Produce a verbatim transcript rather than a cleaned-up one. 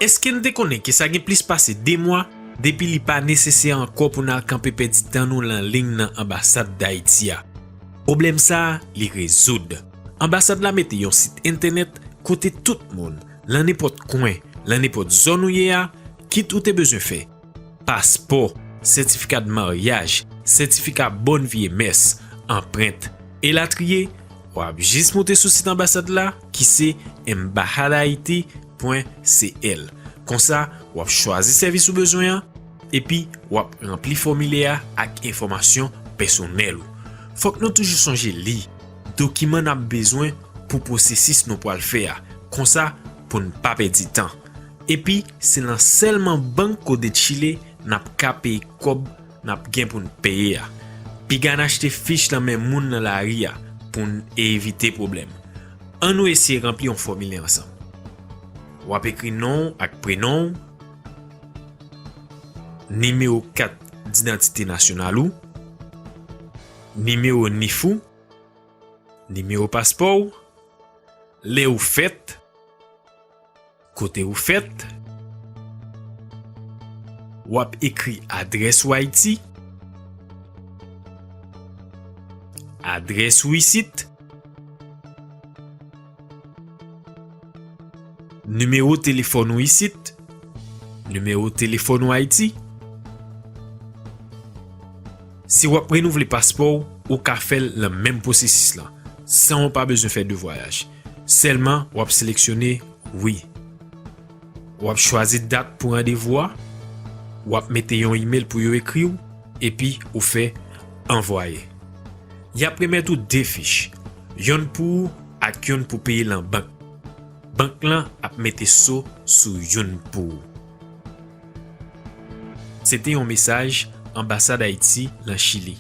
Èske n te konnen ke sa gen plis pase de mwa depi li pa nesesè ankò pou n al kanpe pèdi tan nou nan liy nan anbasad Dayiti a? Pwoblèm sa a, li rezoud. Anbasad la mete yon sit entènèt kote tout moun, nan nenpòt kwen, nan nenpòt zòn ou ye a, kit ou te bezwen fè paspò, sètifika de maryaj, sètifika bòn vi e mès, anprent, elatriye, w ap jis moute sou sit anbasad la ki se embahadahaiti pwen C L. Konsa, w ap chwazi sèvis ou bezwen an, epi w ap ranpli fòmilè a ak enfòmasyon pèsonèl ou. Fòk nou toujou sonje li dokiman n ap bezwen pou pwosesis nou pral fè a, konsa pou n pa pèdi tan. Epi, se nan sèlman Banco de Chile n ap ka peye kòb n ap gen pou n peye a. Piga n achte fich nan men moun nan lari a pou n evite pwoblèm. Ann nou eseye ranpli yon fòmilè ansanm. W ap ekri non w ak prenon w, nimewo kat didantite nasyonal ou, nimewo nif ou, nimewo paspò w, lè ou fèt, kote ou fèt, w ap ekri adrès ou Ayiti, adrès ou isit, nimewo telefòn ou isit, nimewo telefòn ou Ayiti. Si w ap renouvle paspò w, ou ka fè l nan menm pwosesis lan, san w pa bezwen fè de vwayaj. Sèlman, w ap seleksyone wi. W ap chwazi dat pou randevou a, w ap mete yon imèl pou yo ekri w, epi ou fè anvwaye. Y ap remèt ou de fich, yonn pou ou ak yonn pou peye nan bank. Bank lan ap mete so sou youn pou ou. Se te yon mesaj Anbasad Ayiti nan Chili.